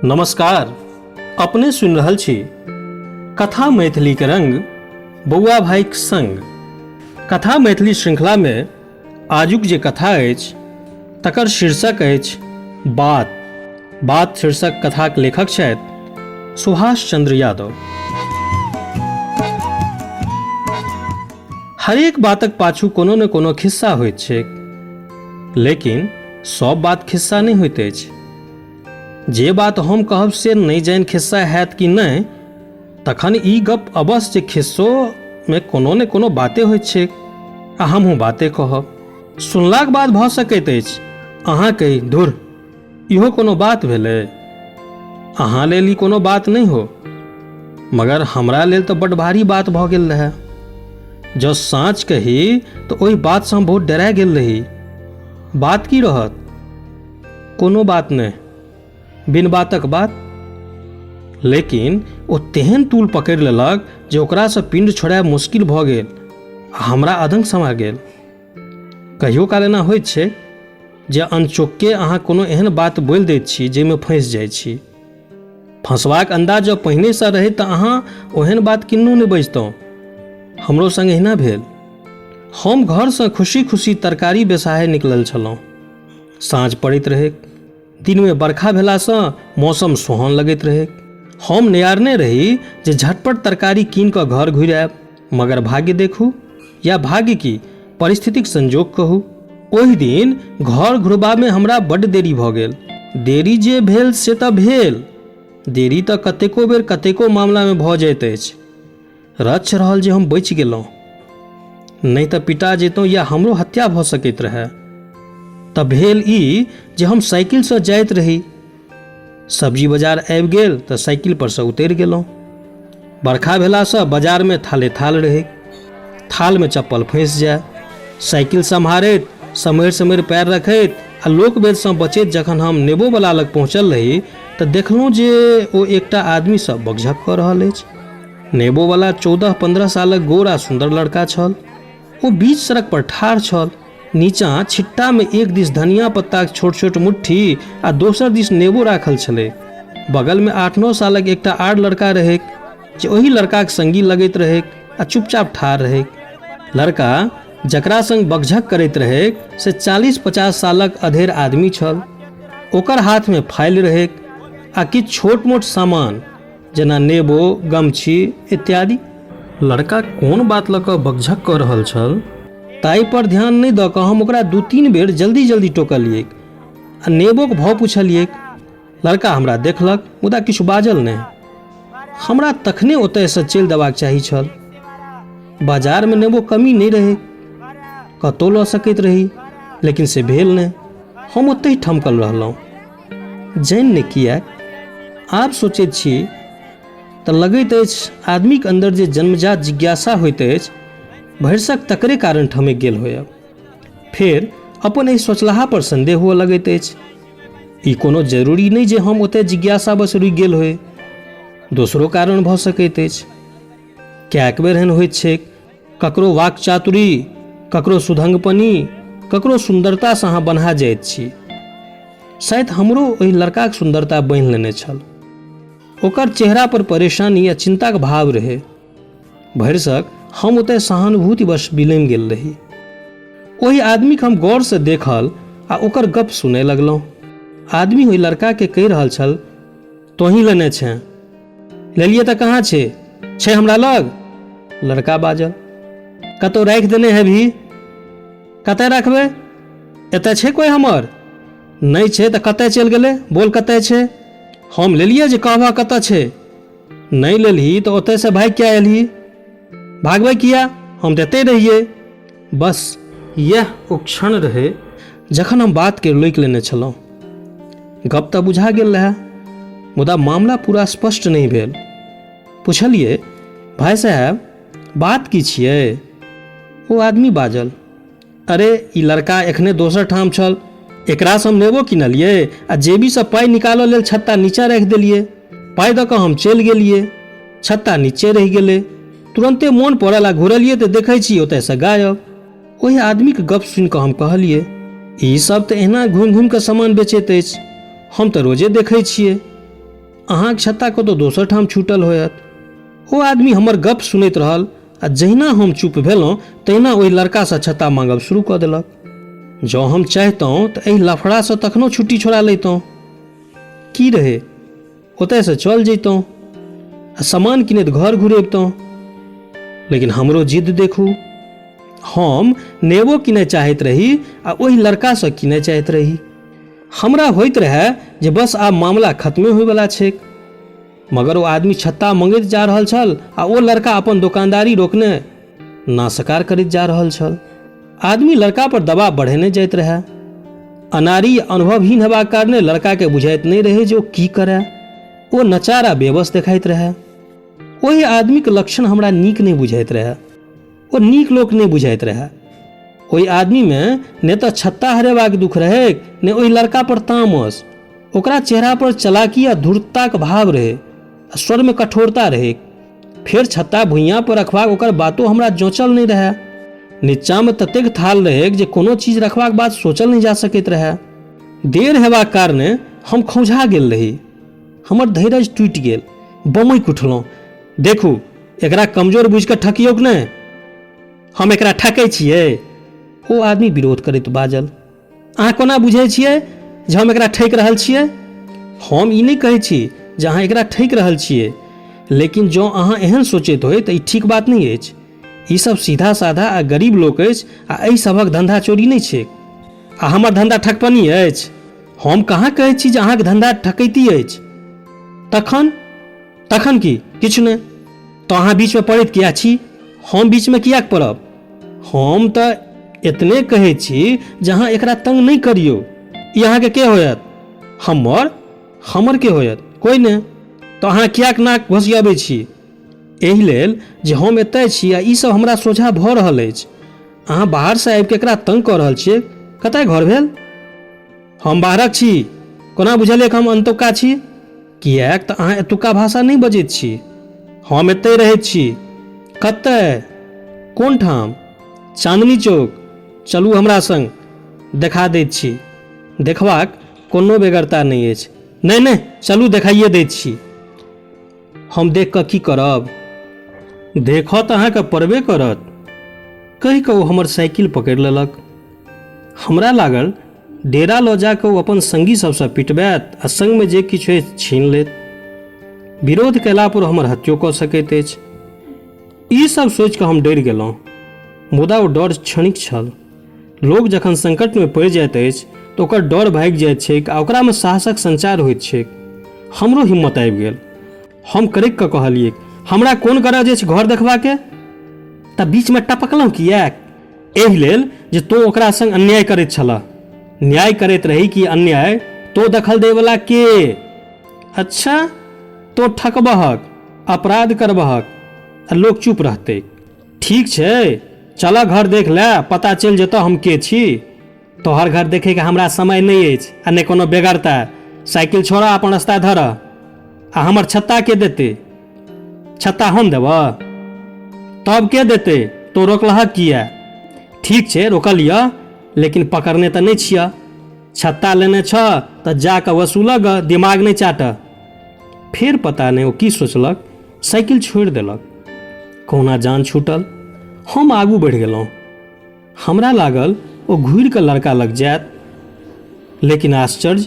नमस्कार, अपने सुनि रहल छी कथा मैथिली के रंग बौआ भाईक संग। कथा मैथिली श्रृंखला में आजुक जे कथा अछि तकर शीर्षक अछि बात। बात शीर्षक कथाक लेखक छथि सुभाष चंद्र यादव। हरेक बातक पाछू कोनो ने कोनो खिस्सा होइत छैक, लेकिन सब बात खिस्सा नहि होइत अछि। जे बात हम कहब से नहि जानि खिस्सा हैत कि नहि, तखन ई गप अवश्य जे खिस्सोमे कोनो ने कोनो बाते होइत छैक आ हमहूँ बाते कहब। सुनलाक बाद भऽ सकैत अछि अहाँ कही धुर इहो कोनो बात भेलै। अहाँ लेल ई कोनो बात नहि हो, मगर हमरा लेल तऽ बड्ड भारी बात भऽ गेल रहए। जँ साँच कही तऽ ओहि बातसँ हम बहुत डरा गेल रही। बात की रहत? कोनो बात नहि, बिन बातक बात। लेकिन ओ तेहन तूल पकड़ि लेलक जे ओकरासँ पिंड छोड़ायब मुश्किल भऽ गेल आ हमरा अधंग समा गेल। कहियो काल एना होइत छै जे अनचोक्के अहाँ कोनो एहन बात बोलि दैत छी जाहिमे फँसि जाइ छी। फँसबाक अन्दाज जँ पहिनेसँ रहैत तऽ अहाँ ओहन बात किन्नहु नहि बजितहुँ। हमरो संग एहिना भेल। हम घरसँ खुशी खुशी तरकारी बेसाहे निकलल छलहुँ। साँझ पड़ैत रहैक। दिनमे बरखा भेलासँ मौसम सोहान लगैत रहैक। हम नेयारने रही जे झटपट तरकारी कीन कऽ घर घुरि आयब, मगर भाग्य देखू या भाग्य की परिस्थितिक संजोग कहू, ओहि दिन घर घुरबामे हमरा बड्ड देरी भऽ गेल। देरी जे भेल से तऽ भेल, देरी तऽ कतेको बेर कतेको मामलामे भऽ जाइत अछि। रक्ष रहल जे हम बचि गेलहुँ, नहि तऽ पिटा जैतहुँ या हमरो हत्या भऽ सकैत रहए। तऽ भेल ई जे हम साइकिलसँ जाइत रही, सब्जी बाजार आबि गेल तऽ साइकिल परसँ उतरि गेलहुँ। बरखा भेलासँ बाजारमे थाले थाल रहै, थालमे चप्पल फँसि जाय। साइकिल सम्हारैत सम्हरि सम्हरि पैर रखैत आ लोकवेदसँ बचैत जखन हम नेबोवला लग पहुँचल रही तऽ देखलहुँ जे ओ एकटा आदमीसँ बकझक कऽ रहल अछि। नेबोवला 14-15 सालक गोर आ सुन्दर लड़का छल। ओ बीच सड़क पर ठाढ़ छल। नीचाँ छिट्टामे एक दिस धनिया पत्ताक छोट छोट मुट्ठी आ दोसर दिस नेबो राखल छलै। बगलमे 8-9 सालक एकटा आर लड़का रहैक जे ओहि लड़काक संगी लगैत रहैक आ चुपचाप ठाढ़ रहैक। लड़का जकरा संग बकझक करैत रहैक से 40-50 सालक अधेड़ आदमी छल। ओकर हाथमे फाइल रहैक आ किछु छोट मोट सामान जेना नेबो, गमछी इत्यादि। लड़का कोन बात लऽ कऽ बकझक कऽ रहल छल ताहि पर ध्यान नहि दऽ कऽ हम ओकरा 2-3 बेर जल्दी जल्दी टोकलियैक आ नेबोक भाव पुछलियैक। लड़का हमरा देखलक मुदा किछु बाजल नहि। हमरा तखने ओतयसँ चलि देबाक चाही छल। बाजारमे नेबो कमी नहि रहै, कतहु लऽ सकैत रही, लेकिन से भेल नहि। हम ओतहि ठमकल रहलहुँ, जानि नहि किएक। आब सोचैत छी तऽ लगैत अछि आदमीक अन्दर जे जन्मजात जिज्ञासा होइत अछि भरिसक तकरे कारण ठमकि गेल होयब। फेर अपन एहि सोचलाहा पर संदेह हुअ लगैत अछि। ई कोनो जरूरी नहि जे हम ओतय जिज्ञासावश रुकि गेल होइ, दोसरो कारण भऽ सकैत अछि। कएक बेर एहन होइत छैक, ककरो वाक्चातुरी, ककरो सुधंगपनी, ककरो सुन्दरतासँ अहाँ बन्हा जाइत छी। शायद हमरो ओहि लड़काक सुन्दरता बान्हि लेने छल। ओकर चेहरा पर परेशानी आ चिन्ताक भाव रहै। भरिसक हम ओतय सहानुभूतिवश बिलमि गेल रही। ओहि आदमीके हम गौरसँ देखल आ ओकर गप सुनय लगलहुँ। आदमी ओहि लड़काके कहि रहल छल, तोही लेने छेँ। लेलियै तऽ कहाँ छै? छै हमरा लग। लड़का बाजल, कतौ राखि देने हेबही। कतय रखबै? एतय छै कोइ हमर? नहि छै तऽ कतय चलि गेलै? बोल कतय छै? हम लेलियै जे कहबह कतय छै। नहि लेलही तऽ ओतयसँ भागि किया एलही? भागबै किया? हम तऽ एतहि रहियै। बस इएह ओ क्षण रहै जखन हम बातके लोकि लेने छलहुँ। गप तऽ बुझा गेल रहए, मुदा मामला पूरा स्पष्ट नहि भेल। पुछलियै, भाय साहेब बात की छियै? ओ आदमी बाजल, अरे ई लड़का एखने दोसर ठाम छल, एकरासँ हम नेबो किनलियै आ जेबीसँ पाइ निकालऽ लेल छत्ता नीचा राखि देलियै। पाइ दऽ कऽ हम चलि गेलियै, छत्ता नीचे रहि गेलै। तुरन्ते मोन पड़ल आ घुरलियै तऽ देखै छी ओतयसँ गायब। ओहि आदमीके गप सुनि कऽ हम कहलियै, ई सब तऽ एहिना घुमि घुमि कऽ सामान बेचैत अछि, हम तऽ रोजे देखै छियै। अहाँक छत्ता कतौ दोसर ठाम छूटल होयत। ओ आदमी हमर गप सुनैत रहल आ जहिना हम चुप भेलहुँ तहिना ओहि लड़कासँ छत्ता मांगब शुरू कऽ देलक। जँ हम चाहितहुँ तऽ एहि लफड़ासँ तखनो छुट्टी छोड़ा लैतहुँ। की रहै, ओतयसँ चल जैतहुँ आ सामान किनैत घर घुरि अबितहुँ। लेकिन हमरो जिद्द देखू, हम नेबो किनय चाहैत रही आ ओहि लड़कासँ किनय चाहैत रही। हमरा होइत रहए जे बस आब मामला खत्मे होइवला छैक, मगर ओ आदमी छत्ता मंगैत जा रहल छल आ ओ लड़का अपन दोकानदारी रोकने नासकार करैत जा रहल छल। आदमी लड़का पर दबाव बढ़ेने जाइत रहए। अनाड़ी अनुभवहीन हेबाक कारणे लड़काके बुझाइत नहि रहै जे ओ की करए। ओ नचार आ बेबस देखाइत रहए। ओहि आदमीके लक्षण हमरा नीक नहि बुझाइत रहए। ओ नीक लोक नहि बुझाइत रहए। ओहि आदमीमे ने तऽ छत्ता हरेबाक दुख रहैक ने ओहि लड़का पर तामस। ओकरा चेहरा पर चलाकी आ धूर्तताक भाव रहै आ स्वरमे कठोरता रहैक। फेर छत्ता भुइयाँ पर रखबाक ओकर बातो हमरा जँचल नहि रहए। नीचाँमे ततेक थाल रहैक जे कोनो चीज रखबाक बात सोचल नहि जा सकैत रहए। देर हेबाक कारणे हम खौंझा गेल रही। हमर धैर्य टूटि गेल। बमकि उठलहुँ, देखू, एकरा कमजोर बुझि कऽ ठकियौक नहि। हम एकरा ठकै छियै? ओ आदमी विरोध करैत बाजल, अहाँ कोना बुझै छियै जे हम एकरा ठकि रहल छियै? हम ई नहि कहै छी जे अहाँ एकरा ठकि रहल छियै, लेकिन जँ अहाँ एहन सोचैत होइ तऽ ई ठीक बात नहि अछि। ई सब सीधा साधा आ गरीब लोक अछि आ एहि सभक धंधा चोरी नहि छैक। आ हमर धंधा ठकपनी अछि? हम कहाँ कहै छी जे अहाँके धंधा ठकैती अछि। तखन तखन की? किछु नहि। तऽ अहाँ बीचमे पड़ैत किया छी? हम बीचमे किएक पड़ब? हम तऽ एतने कहै छी जे अहाँ एकरा तंग नहि करियौ। ई अहाँके के होयत? हमर? हमर के होयत? कोइ नहि। तऽ अहाँ किएक नाक घोसियाबै छी? एहि लेल जे हम एतय छी आ ई सब हमरा सोझाँ भऽ रहल अछि। अहाँ बाहरसँ आबि कऽ एकरा तंग कऽ रहल छियै। कतय घर भेल? हम बाहरक छी। कोना बुझलियै हम अंतुका छी? किएक तऽ अहाँ एतुका भाषा नहि बजैत छी। हम एतहि रहैत छी। कतय? कोन ठाम? चांदनी चौक। चलू हमरा संग, देखा दैत छी। देखबाक कोनो बेगरता नहि अछि। नहि नहि, चलू देखाइए दैत छी। हम देख कऽ की करब? देखऽ तऽ अहाँके पड़बे करत। कहि कऽ ओ हमर साइकिल पकड़ि लेलक। हमरा लागल डेरा लऽ जा कऽ ओ अपन संगी सभसँ पिटबैत आ संगमे जे किछु अछि छीन लेत। विरोध कयलापर हमर हत्यो कऽ सकैत अछि। ई सब सोचि कऽ हम डरि गेलहुँ। मुदा ओ डर क्षणिक छल। लोक जखन संकटमे पड़ि जाइत अछि तऽ ओकर डर भागि जाइत छैक आ ओकरामे साहसक संचार होइत छैक। हमरो हिम्मत आबि गेल। हम कड़कि कऽ कहलिऐक, हमरा कोन गरज अछि घर देखबाके? तऽ बीचमे टपकलहुँ किएक? एहि लेल जे तोँ ओकरा संग अन्याय करैत छलह। न्याय करैत रही कि अन्याय, तोँ दखल दैवला के? अच्छा, तोँ ठकबहक, अपराध करबहक आ लोक चुप रहतैक। ठीक छै, चलऽ घर देख ले, पता चलि जेतऽ हम के छी। तोहर घर देखैके हमरा समय नहि अछि आ नहि कोनो बेगरता। साइकिल छोड़ऽ, अपन रस्ता धरऽ। आ हमर छत्ता के देतै? छत्ता हम देबऽ? तब के देतै? तो रोकलहक किया? ठीक छै, रोकलियऽ, लेकिन पकड़ने तऽ नहि छियऽ। छत्ता लेने छऽ तऽ जा कऽ वसूलऽ गऽ, दिमाग नहि चाटऽ। फेर पता नहि ओ की सोचलक, साइकिल छोड़ि देलक। कहुना जान छूटल। हम आगू बढ़ि गेलहुँ। हमरा लागल ओ घुरि कऽ लड़का लग जायत, लेकिन आश्चर्य,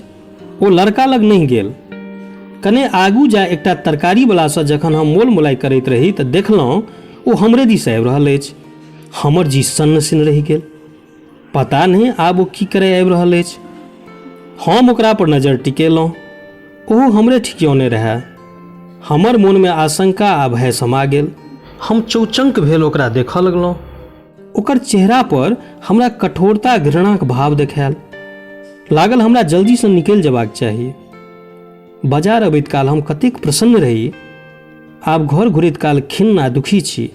ओ लड़का लग नहि गेल। कने आगू जा एकटा तरकारीवलासँ जखन हम मोल मोलाई करैत रही तऽ देखलहुँ ओ हमरे दिस आबि रहल अछि। हमर जी सन्न सिन रहि गेल। पता नहि आब ओ की करय आबि रहल अछि। हम ओकरा पर नजर टिकेलहुँ। ओहो हमरे ठिकियौने रहए। हमर मोनमे आशंका आ भय समा गेल। हम चौचंक भेल ओकरा देखऽ लगलहुँ। ओकर चेहरा पर हमरा कठोरता घृणाक भाव देखायल। लागल हमरा जल्दीसँ निकलि जेबाक चाही। बाजार अबैत काल हम कतेक प्रसन्न रही, आब घर घुरैत काल खिन्न आ दुखी छी।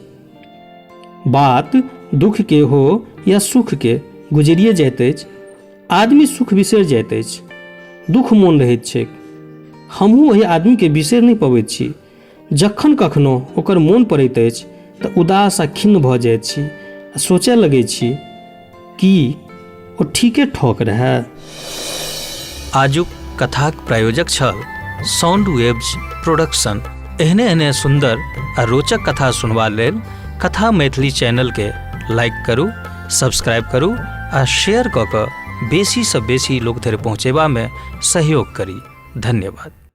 बात दुख के हो या सुख के, गुजरिए जाइत अछि। आदमी सुख बिसरि जाइत अछि, दुख मोन रहैत छैक। हमहूँ ओहि आदमीके बिसरि नहि पबैत छी। जखन कखनो ओकर मोन पड़ैत अछि तऽ उदास आ खिन्न भऽ जाइत छी आ सोचय लगैत छी कि ओ ठीके ठक रहए। आजुक कथाक प्रायोजक छल साउंड वेव्स प्रोडक्शन। एहने एहने सुंदर आ रोचक कथा सुनबा लेल कथा मैथिली चैनलके लाइक करू, सब्सक्राइब करू आ शेयर कऽ कऽ बेसीसँ बेसी लोक धरि पहुँचेबामे सहयोग करी। धन्यवाद।